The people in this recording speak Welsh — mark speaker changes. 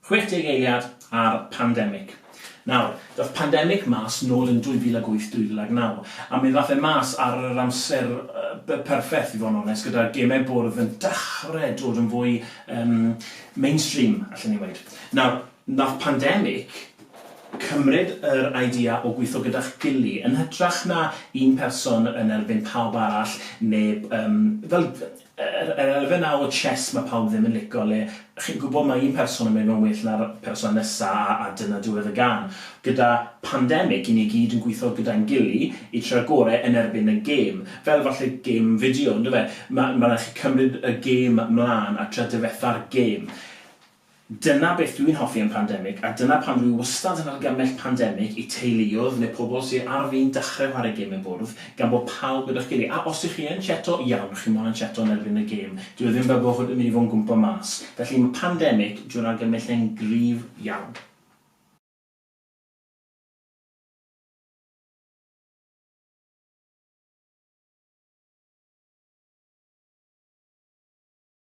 Speaker 1: 60 eiliad ar Pandemic. Nawr, dath Pandemic mas nôl yn 2008, 2009, a mi ddath e mas ar yr amser perffeth, i fod yn onest, gyda gemau bwrdd yn dechrau dod yn fwy um, mainstream, allen ni weud. Nawr, nath Pandemic cymryd yr idea o gweithio gyda'ch gili, yn hytrach na un person yn erbyn pawb arall, neu um, fel Yr yr elfen 'na o chess ma' pawb ddim yn lico le chi'n gwbod ma' un person yn mynd yn well na'r person nesa a a dyna diwedd y gân. Gyda pandemic 'yn ni gyd yn gwitho gyda'n gili i trio gore yn erbyn y gêm. Fel falle gêm fideo on'd yfe? Ma' ma' rai' chi cymryd y gêm mlan a trio difetha'r gêm. Dyna beth dwi'n hoffi am Pandemic, a dyna pam dwi wastad yn argymell Pandemic i teuluoedd neu pobl sy ar fin dechrau chwarae gemau bwrdd, gan bod pawb gyda'ch gilydd. A os ych chi yn cheto, iawn, chi mond yn cheto yn erbyn y gêm. Dyw e ddim fel bod yn mynd i fod yn gwmpo mas. Felly mae Pandemic, dwi'n argymell e'n gryf iawn.